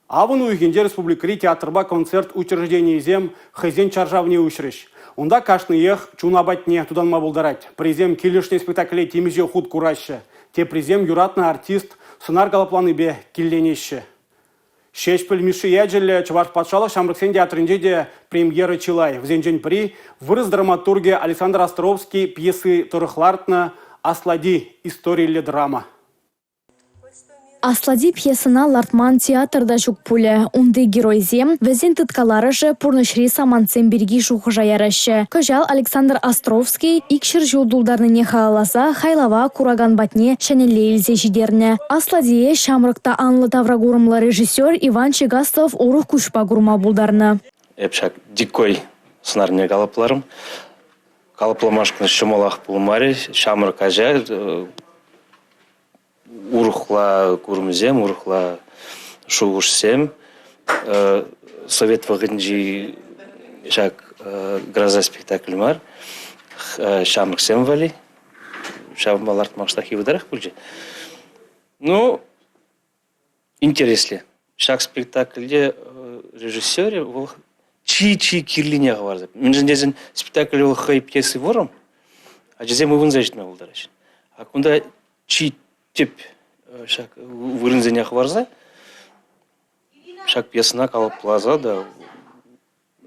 Авӑн уйӑхӗнче республикӑри театрпа концерт учрежденийӗсем хӑйсен чаршавне уҫрӗҫ. Унта кашниех чун апатне тутанма пултарать. Пӗрисем килӗшнӗ спектакле темиҫе хут кураҫҫӗ, теприсем юратнӑ артист сӑнар калӑпланипе килленеҫҫӗ. Ҫеҫпӗл Мишши ячӗллӗ Чӑваш патшалӑх ҫамрӑксен театрӗнче те премьера чылай. Вӗсенчен пӗри вырӑс драматургӗ Александр Островский пьеси тӑрӑх лартнӑ «Аслати» историллӗ драма. «Аслати» пьесӑна лартман театр та ҫук пулӗ. Унти геройсем, вӗсен тыткаларӑшӗ пурнӑҫри самантсем пирки шухӑша яраҫҫӗ. Кӑҫал Александр Островский 200 ҫул тултарнине халалласа хайлава куракан патне ҫӗнӗлле илсе ҫитернӗ. «Аслатие» ҫамрӑк та анлӑ тавракурӑмлӑ режиссер Иван Чегастов урӑх куҫпа курма пултарнӑ. Эп ҫак Дикой сӑнарне калӑпларӑм. Калӑпламашкӑн ҫӑмӑлах пулмарӗ. Ҫамрӑк ача урӑхла курӑмсем, урӑхла шухӑшсем. Совет вӑхӑтӗнчи ҫак «Гроза» спектакль мар, ҫамрӑксем валли. Ҫавӑнпа лартма кӑштах йывӑртарах пулчӗ. Ну, интереслӗ. Ҫак спектакльте режиссерӗ вӑл чи-чи кирлине хӑварса. Мӗншӗн тесен спектакль вӑл хӑй пьеси вӑрӑм, ачасем ывӑнса ҫитме пултараҫҫӗ. А кунта чи тӗп ҫак вырӑнсене хӑварса ҫак пьесӑна калӑпласа та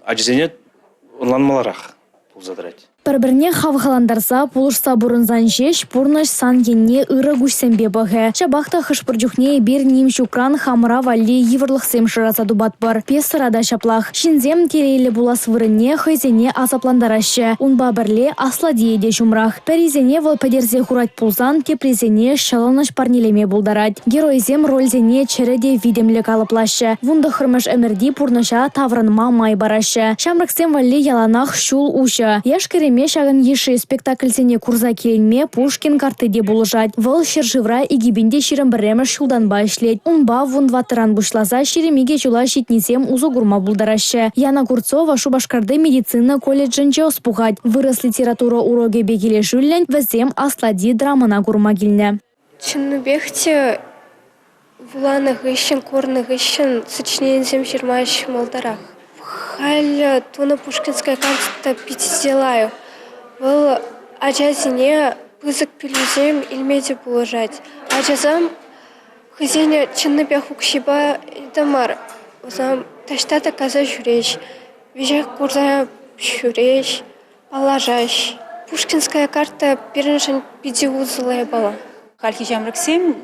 ачасене ӑнланмалларах пулса тӑрать. Пӗр-пӗрне хавхалантарса, пулӑшса пурӑнсан ҫеҫ пурнӑҫ сан енне ырӑ куҫсемпе пӑхӗ. Ҫапах та хӑш-пӗр чухне эпир ним ҫукран хамӑра валли йывӑрлӑхсем шыраса тупатпӑр. Пьесӑра та ҫаплах. Ҫынсем телейлӗ пулас вырӑнне хӑйсене асаплантараҫҫӗ. Унпа пӗрле аслатийӗ те ҫумрах. Пӗрисене вӑл пӗтерсе хурать пулсан, теприсене ҫӑлӑнӑҫ парнелеме пултарать. Геройсем рольсене чӗрӗ те витӗмлӗ калӑплаҫҫӗ, вунтӑххӑрмӗш ӗмӗрти пурнӑҫа таврӑнма май параҫҫӗ. Ҫамрӑксем валли яланах ҫул уҫӑ. Яш-кӗрӗме ҫакӑн йышши спектакльсене курса киленме Пушкин картти те пулӑшать. Вӑл ҫӗршывра 2021-мӗш ҫултанпа ӗҫлет. Унпа вунтӑваттӑран пуҫласа 22 ҫула ҫитнисем усӑ курма пултараҫҫӗ. Яна Курцова Шупашкарти медицина колледжӗнче ӑс пухать. Вырӑс литература урокӗпе килӗшӳллӗн вӗсем «Аслати» драмӑна курма килнӗ. Чӑннипех те вуланӑ хыҫҫӑн, курнӑ хыҫҫӑн сочиненисем ҫырма ҫӑмӑлтарах. Халь тунӑ Пушкинская карта питӗ лайӑх. Вӑл ачасене пысӑк пӗлӳсем илме те пулӑшать. Ачасем хӑйсен чӑннипех укҫипа та мар, вӗсем таҫта та кайса ҫӳреҫ, веҫех курса ҫӳреҫ. Паллашаҫ. Пушкинская карта пирӗншӗн питӗ усӑллӑ япала. Хальхи ҫамрӑксем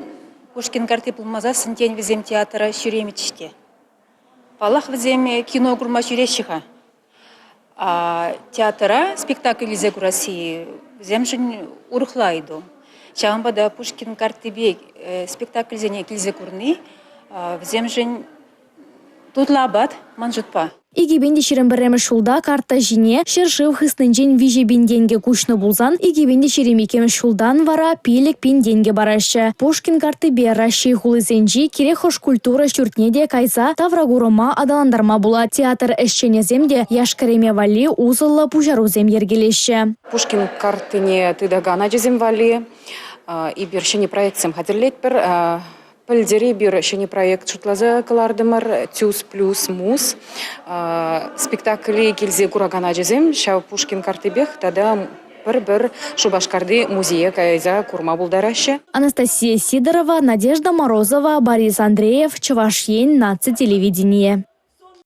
Пушкин карти пулмасассӑн, тен, вӗсем театра ҫӳремӗччӗҫ те. Паллах, вӗсем кино курма ҫӳреҫҫӗ-ха. А театра спектакль илсе курасси вӗсемшӗн урӑхла ыйту. Ҫавӑнпа та Пушкин карттипе спектакльсене килсе курни вӗсемшӗн Тутлӑ апат, ман шутпа. 2021 ҫулта картта ҫине ҫӗршыв хыснинчен 3 пин тенкӗ куҫнӑ пулсан, 2022 ҫултан вара 5 пин тенкӗ параҫҫӗ. Пушкин карттипе Раҫҫей хулисенчи кирек хӑш культура ҫуртне те кайса тавракурӑма аталантарма пулать. Театр ӗҫченӗсем те яш-кӗрӗме валли усӑллӑ пуҫарусем йӗркелеҫҫӗ. Пушкин карттине тытакан ачасем валли эпир ҫӗнӗ проектсем хатӗрлетпӗр. Пӗлтӗр эпир ҫӗнӗ проект шутласа кӑлартӑмӑр «Тюз плюс муз». Спектакле килсе куракан ачасем ҫав Пушкин карттипех тата пӗр-пӗр Шупашкарти музее кайса курма пултараҫҫӗ. Анастасия Сидорова, Надежда Морозова, Борис Андреев, Чӑваш Ен наци телевиденийӗ.